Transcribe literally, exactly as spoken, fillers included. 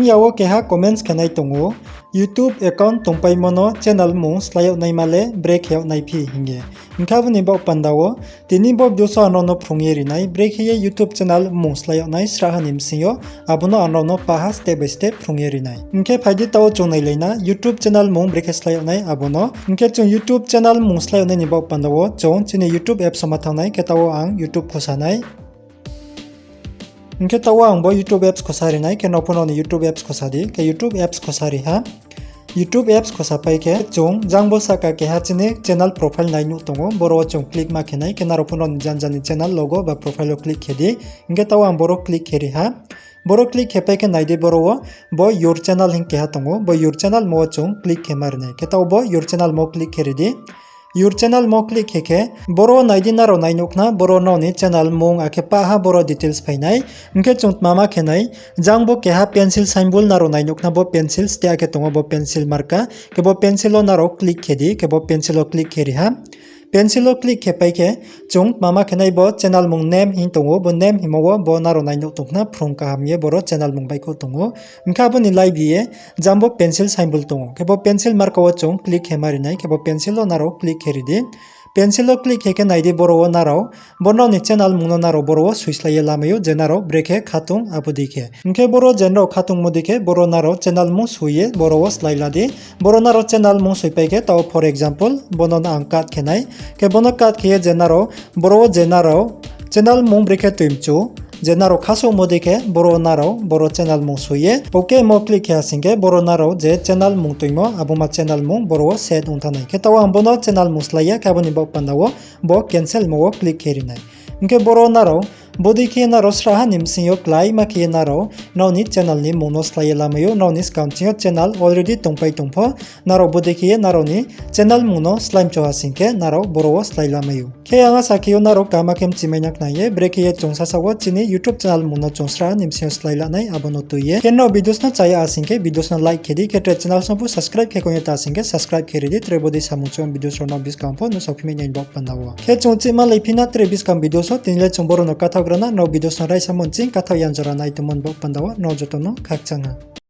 Ya wo keha comments khe nai tong ou, YouTube account tongpaimo no channel mmung slái yag naima le brekhe yag nai phi hing ye. Hing khe abo ni baoh panda wo tini bo video so ang nrao no phrung ye ri nai, brekhe ye YouTube channel mmung slái yag nai srahha ni bsing yo, abo no ang nrao no paha step by step phrung ye ri nai. Hing khe phai di taoh wo chung nailai na YouTube channel mmung brekhe slái yag nai abo no. Hing khe chung YouTube channel mmung slái yag nai ni baoh panda wo chung chini YouTube apps wo ma thanng nai, khe taoh wo ang YouTube khosa nai. Hing khe taoh wo ang bo YouTube apps khosa ri nai, khe nrao pho nrao ni YouTube apps khosa di, khe YouTube apps khosa ri ha. YouTube apps khosa pai khe chung jang bo sahka keha chini channel profile nai nuh tong ou, boro wo chung click ma khe nai, khe nrao pho nrao ni janja ni channel logo ba profile wo click khe di. Hing khe taoh wo ang boro click khe ri ha. Boro click khe pai khe nai di boro wo bo your channel hing keha tong ou, bo your channel mo wo chung click khe ma ri nai. Khe taoh bo your channel mo click khe ri di. Your channel mo click khe khe boro wo nai di, nrao nai nuh khna, boro nrao ni channel mmung akhe paha boro details phai nai. Hing khe chung tma ma khe nai, jang bo keha pencil symbol nrao nai nuh khna, bo pencil ste akhe tong ou, bo pencil marka. Khe bo pencil wo nrao click khe di, khe bo pencil wo click khe ri ha. Pencil wo click khe pai khe chung tma ma khe nai, bo channel mmung name hing tong ou, bo name hingmo wo bo nrao nai nuh tong khna, phrung kaham ye boro channel mmung baihkhouh tong ou. Hing khe abo ni live ye jang bo pencil symbol tong ou, khe bo pencil marka wo chung click khe ma ri nai, khe bo pencil wo nrao click khe ri di. Pencil wo click khe khe nai di boro wo nrao, bo nrao ni channel mmung no nrao boro wo soislái ye lamai ou, je nrao brekhe khatung abo dei khe. Hing khe boro je nrao khatungmo dei khe boro nrao channel mmung soi ye boro wo slái la di. Boro nrao channel mmung soi pai khe taoh wo for example bo no ang cut khe nai. Khe bo no cut khe ye je nrao boro wo je nrao channel mmung brekhe toimchu, je nrao khasouhmo dei khe boro nrao boro channel mmung soi ye okay mo click khe ha sing khe boro nrao je channel mmung toimo abo ma channel mmung boro wo set ong thanng nai. Khe taoh wo ang bo no channel mmung slái ya, khe abo ni baoh panda wo bo cancel mo wo click khe ri nai. Hing khe boro nrao bodei khe nrao srahha ni bsing yo kláima khe ye nrao nrao ni channel ni mmung no slái ye lamai ou, nrao ni skang ching yo channel already tongpai tong pho, nrao bodei khe ye nrao ni channel mmung no sláimchu ha sing khe nrao boro wo slái lamai ou. Khe ang asa khe ou nrao kaham khe mchimai na khna ye, brekhe ye chung sasa wo chini YouTube channel mmung no chung srahha ni bsing yo slái la nai abo no tui ye. Khe nrao videos no chá ya ha sing khe videos no like khe di, khe tre channel no pho subscribe khe kong ye ta sing khe subscribe khe ri di, tre bodei samung chung videos rao no buskang pho nuhsao phi mai nai ni baoh panda wo. Khe chung chihma lai phi na tre buskang videos wo, tini le chung boro no kathaoh gra na, nrao videos no raisa mo nching kathaoh yan jora nai tongmo ni baoh panda wo nrao joto no khakchang ha.